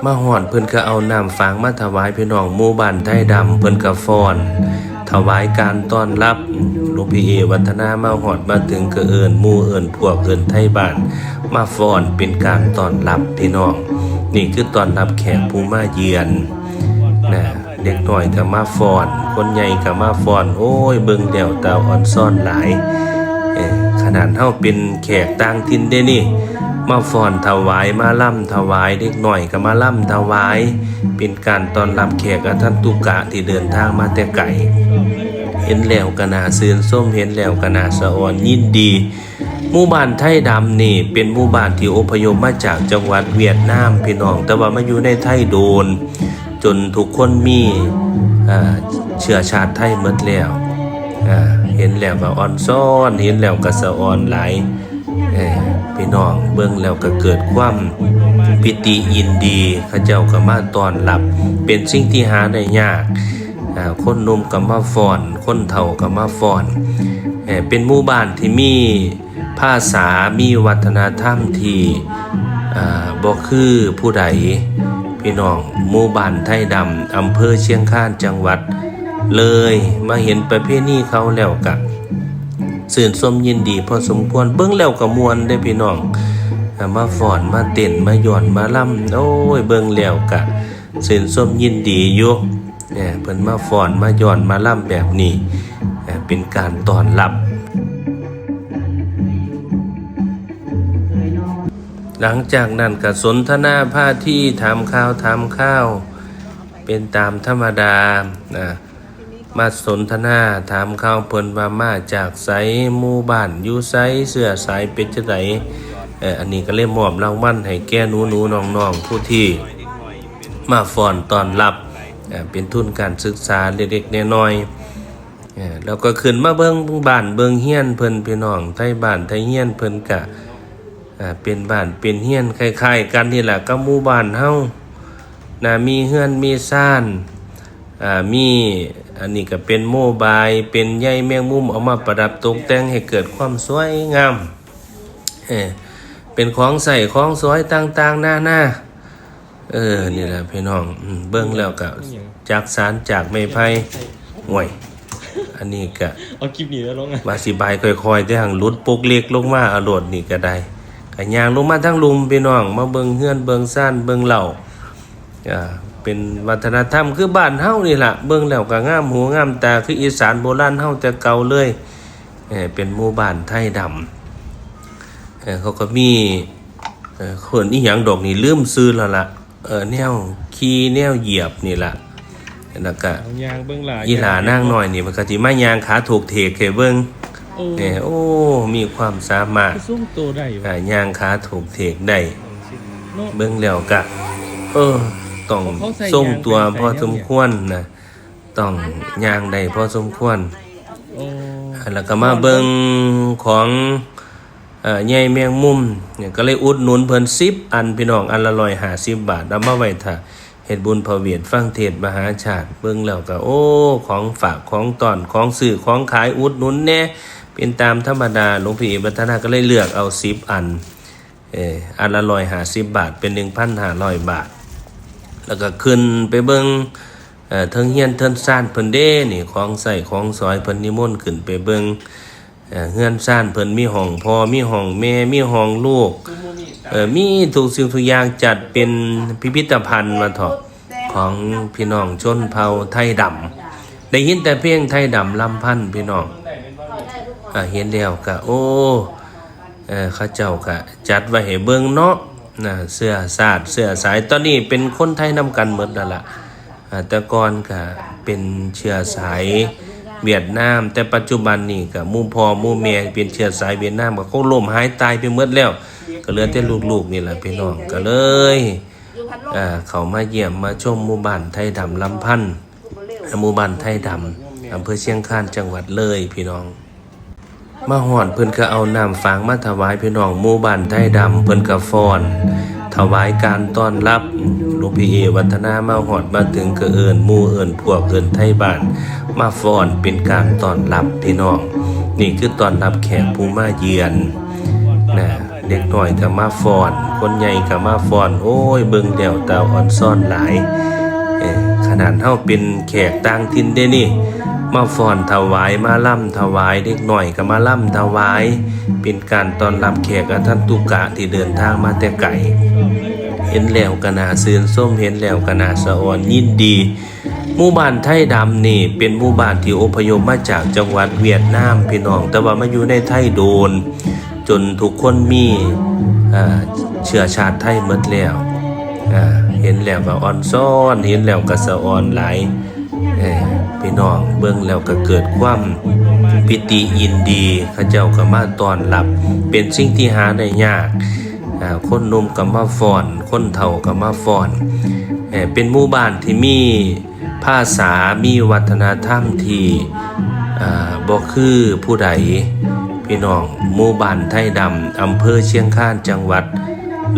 ມາຮອດເພິ່ນກໍເອົານ້ຳຝາກມາຖວາຍພີ່ນ້ອງ ໝູ່ບ້ານໄທດຳ ເພິ່ນກໍຟ້ອນຖວາຍການຕ້ອນຮັບ. ຫຼວງພີ່ເອວັດທະນາມາຮອດມາເຖິງກໍເອີ້ນໝູ່ເອີ້ນພວກເອີ້ນໄທບ້ານມາຟ້ອນເປັນການຕ້ອນຮັບພີ່ນ້ອງ. ນີ້ຄືຕ້ອນຮັບແຂກຜູ້ມາເຢືອນນະ. ເດັກນ້ອຍກໍມາຟ້ອນ ຄົນໃຫຍ່ກໍມາຟ້ອນ ໂອ້ຍ ເບິ່ງແລ້ວຕາອ່ອນຊອນຫຼາຍ. ເອີ ຂະໜາດເຮົາເປັນແຂກຕ່າງຖິ່ນເດ້ນີ້ ມາຟ້ອນຖວາຍ ມາລຳຖວາຍ ເດັກນ້ອຍກໍມາລຳຖວາຍ ເປັນການຕ້ອນຮັບແຂກອາຄັນຕຸກະທີ່ເດີນທາງມາແຕ່ໄກ. ເຫັນແລ້ວກໍໜ້າຊື່ນຊົມ ເຫັນແລ້ວກໍໜ້າສະອອນຍິນດີ. ໝູ່ບ້ານໄທດຳນີ້ເປັນໝູ່ບ້ານທີ່ອົບພະຍົບມາຈາກຈັງຫວັດຫວຽດນາມພີ່ນ້ອງ ແຕ່ວ່າມາຢູ່ໃນໄທໂດນ ຈົນທຸກຄົນມີ ເອີ ເຊື້ອຊາດໄທໝົດແລ້ວ. ເຫັນແລ້ວກໍອ່ອນຊອນ ເຫັນແລ້ວກໍສະອອນຫຼາຍ. ເອີ ພີ່ນ້ອງເບິ່ງແລ້ວກໍເກີດຄວາມປີຕິຍິນດີ ເຂົາເຈົ້າກໍມາຕ້ອນຮັບ ເປັນສິ່ງທີ່ຫາໄດ້ຍາກ. ເອີ ຄົນໜຸ່ມກໍມາຟ້ອນ ຄົນເຖົ້າກໍມາຟ້ອນ. ເອີ ເປັນໝູ່ບ້ານທີ່ມີ ພາສາ ມີວັດທະນະທຳທີ່ ເອີ ບໍ່ຄືຜູ້ໃດພີ່ນ້ອງ. ໝູ່ບ້ານໄທດຳ ອຳເພີຊຽງຄານ ຈັງຫວັດເລີຍ ມາເຫັນປະເພນີເຂົາແລ້ວກະຊື່ນຊົມຍິນດີພໍສົມຄວນ. ເບິ່ງແລ້ວກະມ່ວນເດ້ພີ່ນ້ອງ ເອີ ມາຟ້ອນ ມາເຕັ້ນ ມາຟ້ອນ ມາລຳ ໂອ້ຍ ເບິ່ງແລ້ວກະຊື່ນຊົມຍິນດີຢູ່. ເອີ ເພິ່ນມາຟ້ອນ ມາຟ້ອນ ມາລຳແບບນີ້ ເອີ ເປັນການຕ້ອນຮັບ. ຫຼັງຈາກນັ້ນກໍສົນທະນາພາທີ ຖາມຂ່າວຖາມຄາວເປັນຕາມທຳມະດານະ. ມາສົນທະນາຖາມຂ່າວເພິ່ນວ່າມາຈາກໃສ ໝູ່ບ້ານຢູ່ໃສ ເຊື້ອສາຍເປັນຈັ່ງໃດ. ເອີ ອັນນີ້ກໍເລີຍມອບລາງວັນໃຫ້ແກ່ໜູໆນ້ອງໆ ຜູ້ທີ່ມາຟ້ອນຕ້ອນຮັບ ເອີ ເປັນທຶນການສຶກສາເລັກໆນ້ອຍໆ. ເອີ ແລ້ວກໍຂຶ້ນມາເບິ່ງບ້ານເບິ່ງເຮືອນເພິ່ນ ພີ່ນ້ອງ ໄທບ້ານໄທເຮືອນເພິ່ນກະ ເອີ ເປັນບ້ານເປັນເຮືອນຄ້າຍໆກັນນີ້ລະກັບໝູ່ບ້ານເຮົານະ ມີເຮືອນມີຊານ ເອີ ມີ ອັນນີ້ກໍເປັນໂມບາຍ ເປັນໃຍແມງມຸມ ເອົາມາປະດັບຕົກແຕ່ງໃຫ້ເກີດຄວາມສວຍງາມ. ເອີ ເປັນຂອງໃຊ້ຂອງສອຍຕ່າງໆນານາ. ເອີ ນີ້ແຫຼະພີ່ນ້ອງ ເບິ່ງແລ້ວກໍຈາກສານຈາກໄມ້ໄຜ່. ໂອ້ຍ ອັນນີ້ກະ ເອົາຄລິບນີ້ແລ້ວລົງ ວ່າຊິບາຍຄ່ອຍໆ ແຕ່ຫັ້ນຫຼຸດປົກເລັກລົງມາເອົາໂລດ ນີ້ກໍໄດ້. ກະຍ່າງລົງມາທາງລຸ່ມພີ່ນ້ອງ ມາເບິ່ງເຮືອນເບິ່ງຊານເບິ່ງເລົ້າ. ເປັນວັດທະນະທຳຄືບ້ານເຮົານີ້ລະ ເບິ່ງແລ້ວກໍງາມຫູງາມຕາ ຄືອີສານໂບລານເຮົາແຕ່ເກົ່າເລີຍ. ເອີ ເປັນໝູ່ບ້ານໄທດຳ ເອີ ເຂົາກໍມີ ເອີ ເອີ້ນອີຫຍັງດອກນີ້ ລືມຊື່ແລ້ວລະ. ເອີ ແນວຂີ່ແນວຢຽບນີ້ລະ ແລ້ວກະ ເອົາຍ່າງເບິ່ງຫຼາຍ ອີຫຼ້ານາງນ້ອຍນີ້ ມັນກໍຊິມາຍ່າງຂາໂຖກເຖກໃຫ້ເບິ່ງ. ໂອ້ ເອີ ໂອ້ ມີຄວາມສາມາດ ຄືຊົງໂຕໄດ້ຫວະ ເອີ ຍ່າງຂາໂຖກເຖກໄດ້. ເບິ່ງແລ້ວກະ ເອີ ຕ້ອງຊົງຕົວພໍສົມຄວນນະ ຕ້ອງຍ່າງໄດ້ພໍສົມຄວນ. ໂອ້ ແລ້ວກໍມາເບິ່ງຂອງ ເອີ ໃຍແມງມຸມ ກໍເລີຍອຸດໜູນເພິ່ນສິບອັນ ພີ່ນ້ອງ ອັນລະຮ້ອຍຫ້າສິບບາດ ເອົາມາໄວ້ຖ້າເຮັດບຸນພະເວດ ຟັງເທດມະຫາຊາດ. ເບິ່ງແລ້ວກໍ ໂອ້ ຂອງຝາກຂອງຕ້ອນ ຂອງຊື້ຂອງຂາຍ ອຸດໜູນແດ່ ເປັນຕາມທຳມະດາ. ຫຼວງພີ່ເອວັດທະນາກໍເລີຍເລືອກເອົາສິບອັນ ເອີ ອັນລະຮ້ອຍຫ້າສິບບາດ ເປັນໜຶ່ງພັນຫ້າຮ້ອຍບາດ. ແລ້ວກໍຂຶ້ນໄປເບິ່ງ ເອີ ເທິງເຮືອນເທິງຊານເພິ່ນເດ້ນີ້ ຂອງໃຊ້ຂອງສອຍເພິ່ນນິມົນຂຶ້ນໄປເບິ່ງ. ເຮືອນຊານເພິ່ນມີຫ້ອງພໍ່ ມີຫ້ອງແມ່ ມີຫ້ອງລູກ ເອີ ມີທຸກສິ່ງທຸກຢ່າງ ຈັດເປັນພິພິທະພັນວ່າເຖາະ ຂອງພີ່ນ້ອງຊົນເຜົ່າໄທດຳ. ໄດ້ຍິນແຕ່ເພງໄທດຳລຳພັນ ພີ່ນ້ອງ ເອີ ເຫັນແລ້ວກະ ໂອ້ ເອີ ເຂົາເຈົ້າກະຈັດໄວ້ໃຫ້ເບິ່ງເນາະ ນະ ເຊື້ອຊາດເຊື້ອສາຍ ຕອນນີ້ເປັນຄົນໄທນຳກັນໝົດແລ້ວລະ. ເອີ ແຕ່ກ່ອນກະເປັນເຊື້ອສາຍຫວຽດນາມ ແຕ່ປັດຈຸບັນນີ້ກະໝູ່ພໍ່ໝູ່ແມ່ເປັນເຊື້ອສາຍຫວຽດນາມ ກໍຄົງລົ້ມຫາຍຕາຍໄປໝົດແລ້ວ ກໍເຫຼືອແຕ່ລູກໆນີ້ລະ ພີ່ນ້ອງ. ກໍເລີຍ ເອີ ເຂົ້າມາຢ້ຽມມາຊົມໝູ່ບ້ານໄທດຳລຳພັນ ໝູ່ບ້ານໄທດຳ ອຳເພີຊຽງຄານ ຈັງຫວັດເລີຍ ພີ່ນ້ອງ. ມາຮອດເພິ່ນກໍເອົານ້ຳຝາກມາຖວາຍ ພີ່ນ້ອງ ໝູ່ບ້ານໄທດຳ ເພິ່ນກໍຟ້ອນຖວາຍການຕ້ອນຮັບ. ຫຼວງພີ່ເອວັດທະນາມາຮອດມາເຖິງກໍເອີ້ນໝູ່ເອີ້ນພວກເອີ້ນໄທບ້ານມາຟ້ອນເປັນການຕ້ອນຮັບ ພີ່ນ້ອງ. ນີ້ຄືຕ້ອນຮັບແຂກຜູ້ມາເຢືອນນະ. ເດັກນ້ອຍກໍມາຟ້ອນ ຄົນໃຫຍ່ກໍມາຟ້ອນ ໂອ້ຍ ເບິ່ງແລ້ວຕາອ່ອນຊອນຫຼາຍ. ເອີ ຂະໜາດເຮົາເປັນແຂກຕ່າງຖິ່ນເດ້ນີ້ ມາຟ້ອນຖະຫວາຍ ມາລຳຖະຫວາຍ ເດັກນ້ອຍກໍມາລຳຖະຫວາຍ ເປັນການຕ້ອນຮັບແຂກອາຄັນຕຸກະທີ່ເດີນທາງມາແຕ່ໄກ. ເຫັນແລ້ວກໍໜ້າຊື່ນຊົມ ເຫັນແລ້ວກໍໜ້າສະອອນຍິນດີ. ໝູ່ບ້ານໄທດຳນີ້ເປັນໝູ່ບ້ານທີ່ອົບພະຍົບມາຈາກຈັງຫວັດຫວຽດນາມ ພີ່ນ້ອງ, ແຕ່ວ່າມາຢູ່ໃນໄທໂດນ ຈົນທຸກຄົນມີ ເອີ ເຊື້ອຊາດໄທໝົດແລ້ວ. ເຫັນແລ້ວກໍອ່ອນຊອນ ເຫັນແລ້ວກໍສະອອນຫຼາຍ. ເອີ ພີ່ນ້ອງເບິ່ງແລ້ວກໍເກີດຄວາມປີຕິຍິນດີ, ເຂົາເຈົ້າກໍມາຕ້ອນຮັບ ເປັນສິ່ງທີ່ຫາໄດ້ຍາກ. ເອີ ຄົນໜຸ່ມກໍມາຟ້ອນ ຄົນເຖົ້າກໍມາຟ້ອນ. ເອີ ເປັນໝູ່ບ້ານທີ່ມີ ພາສາ ມີວັດທະນະທຳທີ່ ເອີ ບໍ່ຄືຜູ້ໃດ ພີ່ນ້ອງ. ໝູ່ບ້ານໄທດຳ ອຳເພີຊຽງຄານ ຈັງຫວັດ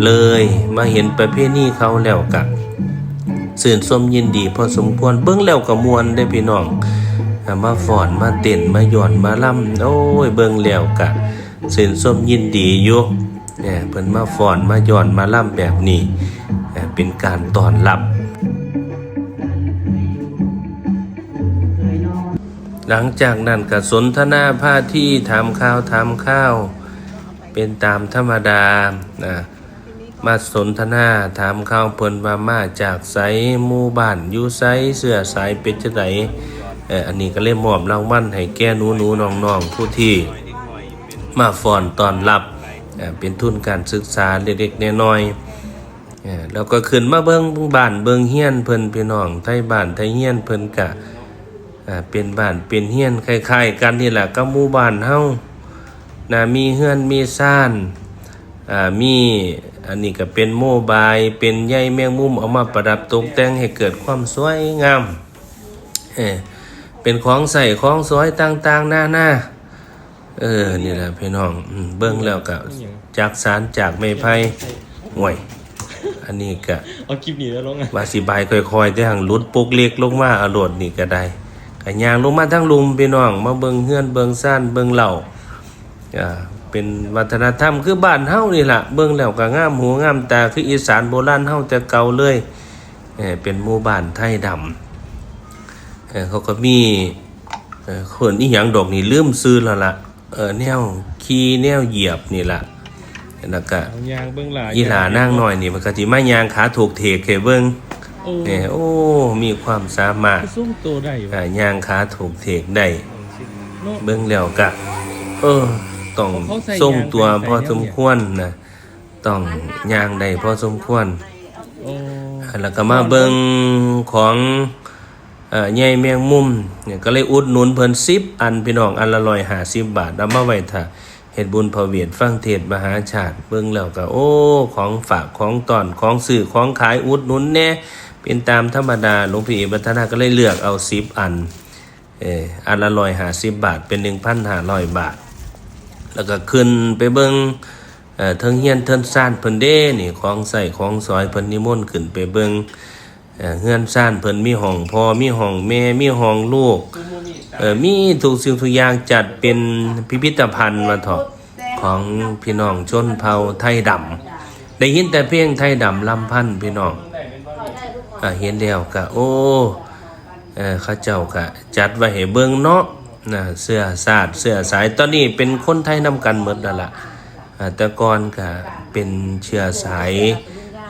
ເລີຍ. ມາເຫັນປະເພນີເຂົາແລ້ວກະຊື່ນຊົມຍິນດີພໍສົມຄວນ, ເບິ່ງແລ້ວກະມ່ວນເດ້ພີ່ນ້ອງ. ເອີ ມາຟ້ອນ ມາເຕັ້ນ ມາຟ້ອນ ມາລຳ ໂອ້ຍ ເບິ່ງແລ້ວກະຊື່ນຊົມຍິນດີຢູ່. ເອີ ເພິ່ນມາຟ້ອນ ມາຟ້ອນ ມາລຳແບບນີ້ ເອີ ເປັນການຕ້ອນຮັບ. ຫຼັງຈາກນັ້ນກໍສົນທະນາພາທີ ຖາມຂ່າວຖາມຄາວເປັນຕາມທຳມະດາ. ນະ ມາສົນທະນາຖາມຂ່າວເພິ່ນວ່າມາຈາກໃສ ໝູ່ບ້ານຢູ່ໃສ ເຊື້ອສາຍເປັນຈັ່ງໃດ. ເອີ ອັນນີ້ກໍເລີຍມອບລາງວັນໃຫ້ແກ່ໜູໆນ້ອງໆ ຜູ້ທີ່ມາຟ້ອນຕ້ອນຮັບ ເອີ ເປັນທຶນການສຶກສາເລັກໆນ້ອຍໆ. ເອີ ແລ້ວກໍຂຶ້ນມາເບິ່ງບ້ານເບິ່ງເຮືອນເພິ່ນ ພີ່ນ້ອງ. ໄທບ້ານໄທເຮືອນເພິ່ນກະ ເອີ ເປັນບ້ານເປັນເຮືອນຄ້າຍໆກັນນີ້ແຫຼະກັບໝູ່ບ້ານເຮົານະ, ມີເຮືອນມີຊານ ເອີ ມີ ອັນນີ້ກໍເປັນໂມບາຍ ເປັນໃຍແມງມຸມ ເອົາມາປະດັບຕົກແຕ່ງໃຫ້ເກີດຄວາມສວຍງາມ. ເອີ ເປັນຂອງໃຊ້ຂອງສອຍຕ່າງໆນານາ. ເອີ ນີ້ແຫຼະພີ່ນ້ອງ ເບິ່ງແລ້ວກໍຈັກສານຈາກໄມ້ໄຜ່. ໂອ້ຍ ອັນນີ້ກໍ ເອົາຄລິບນີ້ແລ້ວລົງ ວ່າຊິບາຍຄ່ອຍໆ ແຕ່ຫັ້ນຫຼຸດປົກເລັກລົງມາເອົາໂລດ. ນີ້ກໍໄດ້ ກໍຍ່າງລົງມາທາງລຸ່ມພີ່ນ້ອງ ມາເບິ່ງເຮືອນເບິ່ງຊານເບິ່ງເລົ້າ. ເປັນວັດທະນະທຳຄືບ້ານເຮົານີ້ລະ ເບິ່ງແລ້ວກໍງາມຫູງາມຕາ ຄືອີສານໂບລານເຮົາແຕ່ເກົ່າເລີຍ. ເອີ ເປັນໝູ່ບ້ານໄທດຳ ເອີ ເຂົາກໍມີ ເອີ ເອີ້ນອີ່ຫຍັງດອກນີ້ ລືມຊື່ແລ້ວລະ. ເອີ ແນວຂີ່ແນວຢຽບນີ້ລະ ແລ້ວກະ ເອົາຍ່າງເບິ່ງຫຼາຍ ອີ່ຫຼ້ານາງນ້ອຍນີ້ ມັນກະຊິມາຍ່າງຂາໂຖກເຖກໃຫ້ເບິ່ງ. ໂອ້ ເອີ ໂອ້ ມີຄວາມສາມາດ ຄືຊົງໂຕໄດ້ຫວະ ເອີ ຍ່າງຂາໂຖກເຖກໄດ້. ເນາະ ເບິ່ງແລ້ວກະ ເອີ ຕ້ອງ ເຂົາໃສ່ ຊົງຕົວ ຍ່າງໄປ ພໍສົມຄວນນະ ຕ້ອງຍ່າງໄດ້ພໍສົມຄວນ. ໂອ້ ແລ້ວກໍມາເບິ່ງຂອງ ເອີ ໃຍແມງມຸມ ກໍເລີຍອຸດໜູນເພິ່ນສິບອັນ ພີ່ນ້ອງ ອັນລະຮ້ອຍຫ້າສິບບາດ ເອົາມາໄວ້ຖ້າເຮັດບຸນພະເວດ ຟັງເທດມະຫາຊາດ. ເບິ່ງແລ້ວກໍ ໂອ້ ຂອງຝາກຂອງຕ້ອນ ຂອງຊື້ຂອງຂາຍ ອຸດໜູນແດ່ ເປັນຕາມທຳມະດາ. ຫຼວງພີ່ເອກວັດທະນາກໍເລີຍເລືອກເອົາສິບອັນ ເອີ ອັນລະຮ້ອຍຫ້າສິບບາດ ເປັນໜຶ່ງພັນຫ້າຮ້ອຍບາດ. ແລ້ວກໍຂຶ້ນໄປເບິ່ງ ເອີ ເທິງເຮືອນເທິງຊານເພິ່ນເດ້ນີ້ ຂອງໃຊ້ຂອງສອຍເພິ່ນນິມົນຂຶ້ນໄປເບິ່ງ. ເອີ ເຮືອນຊານເພິ່ນມີຫ້ອງພໍ່ ມີຫ້ອງແມ່ ມີຫ້ອງລູກ ເອີ ມີທຸກສິ່ງທຸກຢ່າງ ຈັດເປັນພິພິທະພັນວ່າເຖາະ ຂອງພີ່ນ້ອງຊົນເຜົ່າໄທດຳ. ໄດ້ຍິນແຕ່ເພງໄທດຳລຳພັນ ພີ່ນ້ອງ. ເຫັນແລ້ວກະ ໂອ້ ເອີ ເຂົາເຈົ້າກະຈັດໄວ້ໃຫ້ເບິ່ງເນາະ ນະ ເຊື້ອຊາດເຊື້ອສາຍ ຕອນນີ້ເປັນຄົນໄທນຳກັນໝົດແລ້ວລະ. ເອີ ແຕ່ກ່ອນກະເປັນເຊື້ອສາຍ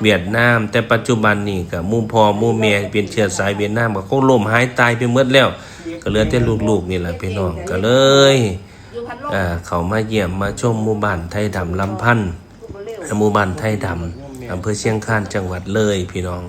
ຫວຽດນາມ ແຕ່ປັດຈຸບັນນີ້ກະໝູ່ພໍ່ໝູ່ແມ່ເປັນເຊື້ອສາຍຫວຽດນາມ ກໍຄົງລົ້ມຫາຍຕາຍໄປໝົດແລ້ວ ກໍເຫຼືອແຕ່ລູກໆນີ້ລະ ພີ່ນ້ອງ ກໍເລີຍ ເອີ ເຂົ້າມາຢ້ຽມມາຊົມໝູ່ບ້ານໄທດຳລຳພັນ ໝູ່ບ້ານໄທດຳ ອຳເພີຊຽງຄານ ຈັງຫວັດເລີຍ ພີ່ນ້ອງ.